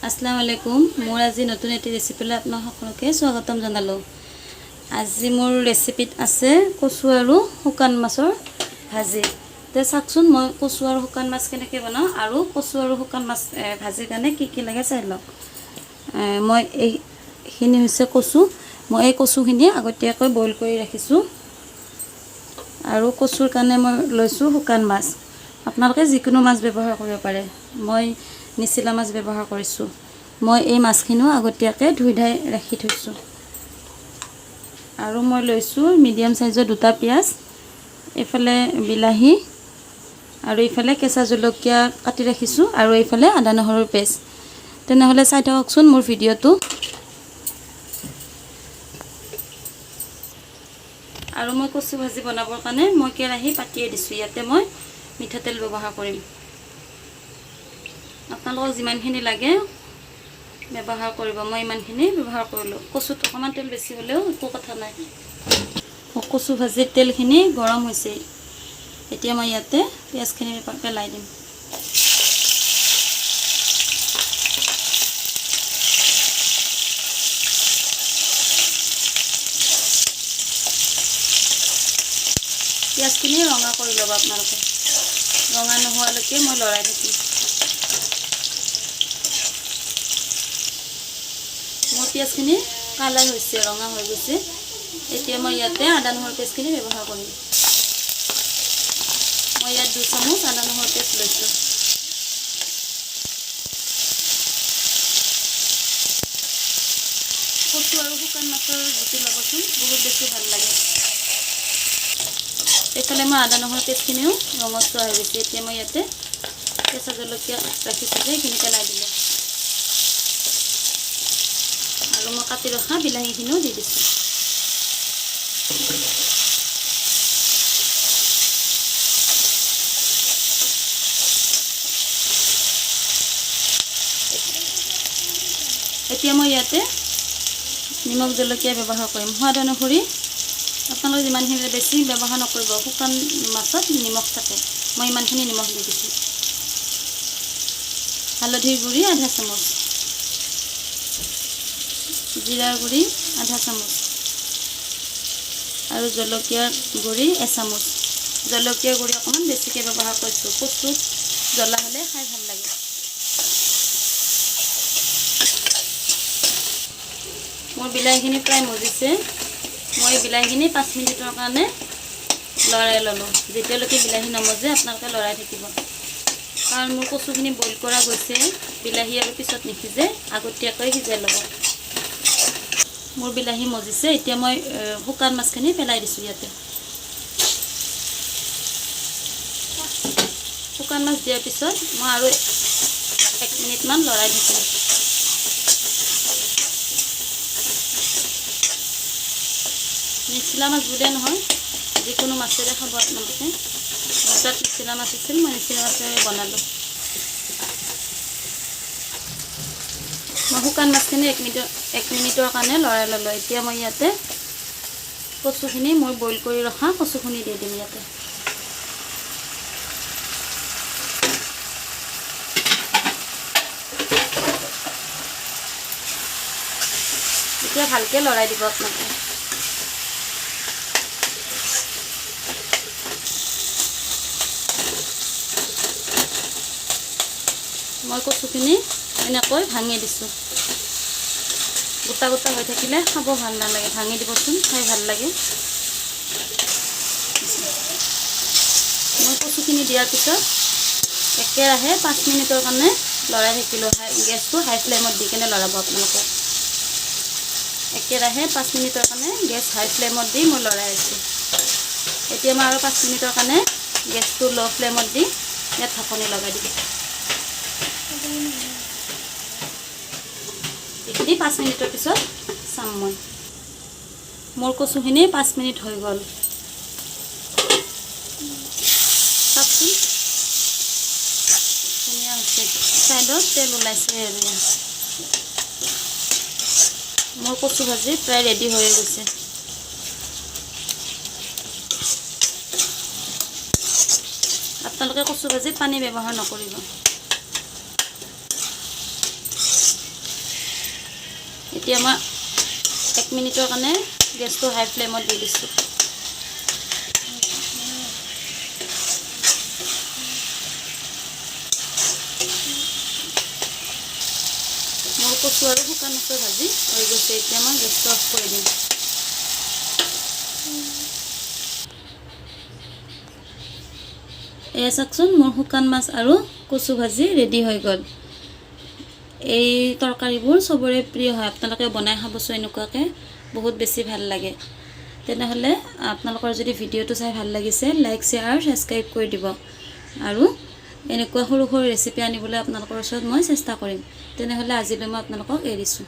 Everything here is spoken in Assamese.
আসসালামু আলাইকুম। মোৰ আজি নতুন এটি ৰেচিপিলৈ আপোনাক সকলোকে স্বাগতম জনালোঁ। আজি মোৰ ৰেচিপিত আছে কচু আৰু শুকান মাছৰ ভাজি। তে চাওকচোন মই কচু আৰু শুকান মাছ কেনেকৈ বনাওঁ আৰু কচু আৰু শুকান মাছ ভাজিৰ কাৰণে কি কি লাগে চাই লওক। মই এইখিনি হৈছে কচু। মই এই কচুখিনি আগতীয়াকৈ বইল কৰি ৰাখিছোঁ আৰু কচুৰ কাৰণে মই লৈছোঁ শুকান মাছ। আপোনালোকে যিকোনো মাছ ব্যৱহাৰ কৰিব পাৰে। মই নিচিলা মাছ ব্যৱহাৰ কৰিছোঁ। মই এই মাছখিনিও আগতীয়াকৈ ধুই ধাই ৰাখি থৈছোঁ। আৰু মই লৈছোঁ মিডিয়াম চাইজৰ দুটা পিঁয়াজ, এইফালে বিলাহী আৰু এইফালে কেঁচা জলকীয়া কাটি ৰাখিছোঁ আৰু এইফালে আদা নহৰুৰ পেষ্ট। তেনেহ'লে চাই থাককচোন মোৰ ভিডিঅ'টো। আৰু মই কচু ভাজি বনাবৰ কাৰণে মই কেৰাহী পাতিয়ে দিছোঁ। ইয়াতে মই মিঠাতেল ব্যৱহাৰ কৰিম। আপোনালোকক যিমানখিনি লাগে ব্যৱহাৰ কৰিব। মই ইমানখিনি ব্যৱহাৰ কৰিলোঁ। কচুত অকণমান তেল বেছি হ'লেও একো কথা নাই। কচু ভাজিৰ তেলখিনি গৰম হৈছে। এতিয়া মই ইয়াতে পিঁয়াজখিনি পেলাই দিম। পিঁয়াজখিনি ৰঙা কৰি ল'ব আপোনালোকে। ৰঙা নোহোৱালৈকে মই লৰাই থাকিম। মোৰ পিঁয়াজখিনি কালাৰ হৈছে, ৰঙা হৈ গৈছে। এতিয়া মই ইয়াতে আদা নহৰু পেষ্টখিনি ব্যৱহাৰ কৰিম। মই ইয়াত 2 চামুচ আদা নহৰু পেষ্ট লৈছোঁ। কচু আৰু শুকান মাছৰ জুতি ল'বচোন, বহুত বেছি ভাল লাগে। এইফালে মই আদা নহৰু পেষ্টখিনিও ৰঙচুৱা হৈ গৈছে। এতিয়া মই ইয়াতে কেঁচা জলকীয়া ৰাখিছোঁ যে, সেইখিনি পেলাই দিলোঁ। আৰু মই কাটি ৰখা বিলাহীখিনিও দি দিছোঁ। এতিয়া মই ইয়াতে নিমখ জলকীয়া ব্যৱহাৰ কৰিম সোৱাদ অনুসৰি। আপোনালোকে যিমানখিনি বেছি ব্যৱহাৰ নকৰিব, শুকান মাছত নিমখ থাকে। মই ইমানখিনি নিমখ দি দিছোঁ। হালধিৰ গুড়ি আধা চামুচ, জিৰাৰ গুড়ি আধা চামুচ আৰু জলকীয়াৰ গুড়ি এচামুচ। জলকীয়াৰ গুড়ি অকণমান বেছিকৈ ব্যৱহাৰ কৰিছোঁ। কচুত জ্বলা হ'লে খাই ভাল লাগে। মোৰ বিলাহীখিনি প্ৰায় মজিছে। মই বিলাহীখিনি 5 মিনিটৰ কাৰণে লৰাই ল'লোঁ। যেতিয়ালৈকে বিলাহী নমজে আপোনালোকে লৰাই থাকিব, কাৰণ মোৰ কচুখিনি বইল কৰা গৈছে। বিলাহী আৰু পিছত নিসিজে, আগতীয়াকৈ সিজাই ল'ব। মোৰ বিলাহী মজিছে। এতিয়া মই শুকান মাছখিনি পেলাই দিছোঁ ইয়াতে। শুকান মাছ দিয়াৰ পিছত মই আৰু 1 মিনিটমান লৰাই থাকিম। নিচিলা মাছ বুলিয়ে নহয়, যিকোনো মাছেৰে খাব আপোনালোকে। মোৰ তাত নিচিলা মাছ আছিল, মই নিচিলা মাছেৰে বনালোঁ। মই শুকান মাছখিনি 1 মিনিটৰ কাৰণে লৰাই ল'লোঁ। এতিয়া মই ইয়াতে কচুখিনি, মই বইল কৰি ৰখা কচুখিনি দি দিম ইয়াতে। এতিয়া ভালকৈ লৰাই দিব আপোনালোকে। মই কচুখিনি এনেকৈ ভাঙি দিছোঁ। গোটা গোটা হৈ থাকিলে খাব ভাল নালাগে, ভাঙি দিবচোন, খাই ভাল লাগে। মই কচুখিনি দিয়াৰ পিছত একেৰাহে 5 মিনিটৰ কাৰণে লৰাই থাকিলোঁ। গেছটো হাই ফ্লেমত দি কেনে লৰাব আপোনালোকে। একেৰাহে 5 মিনিটৰ কাৰণে গেছ হাই ফ্লেমত দি মই লৰাই আছোঁ। এতিয়া মই আৰু 5 মিনিটৰ কাৰণে গেছটো ল' ফ্লেমত দি ইয়াত ঢাকনি লগাই দিম। এইখিনি 5 মিনিটৰ পিছত চাম মই। মোৰ কচুখিনি 5 মিনিট হৈ গ'ল। চাওকচোন ধুনীয়া হৈছে, ছাইডত তেল ওলাইছে। আৰু মোৰ কচু ভাজি প্ৰায় ৰেডি হৈয়ে গৈছে। আপোনালোকে কচু ভাজিত পানী ব্যৱহাৰ নকৰিব। এতিয়া মই 1 মিনিটৰ কাৰণে গেছটো হাই ফ্লেমত দি দিছোঁ। মোৰ কচু আৰু শুকান মাছৰ ভাজি হৈ গৈছে। এতিয়া মই গেছটো অফ কৰি দিম। এয়া চাওকচোন, মোৰ শুকান মাছ আৰু কচু ভাজি ৰেডি হৈ গ'ল। এই তৰকাৰীবোৰ চবৰে প্ৰিয় হয়। আপোনালোকে বনাই খাবচোন এনেকুৱাকৈ, বহুত বেছি ভাল লাগে। তেনেহ'লে আপোনালোকৰ যদি ভিডিঅ'টো চাই ভাল লাগিছে, লাইক, শ্বেয়াৰ আৰু ছাবস্ক্ৰাইব কৰি দিব আৰু এনেকুৱা সৰু সৰু ৰেচিপি আনিবলৈ আপোনালোকৰ ওচৰত মই চেষ্টা কৰিম। তেনেহ'লে আজিলৈ মই আপোনালোকক এৰিছোঁ।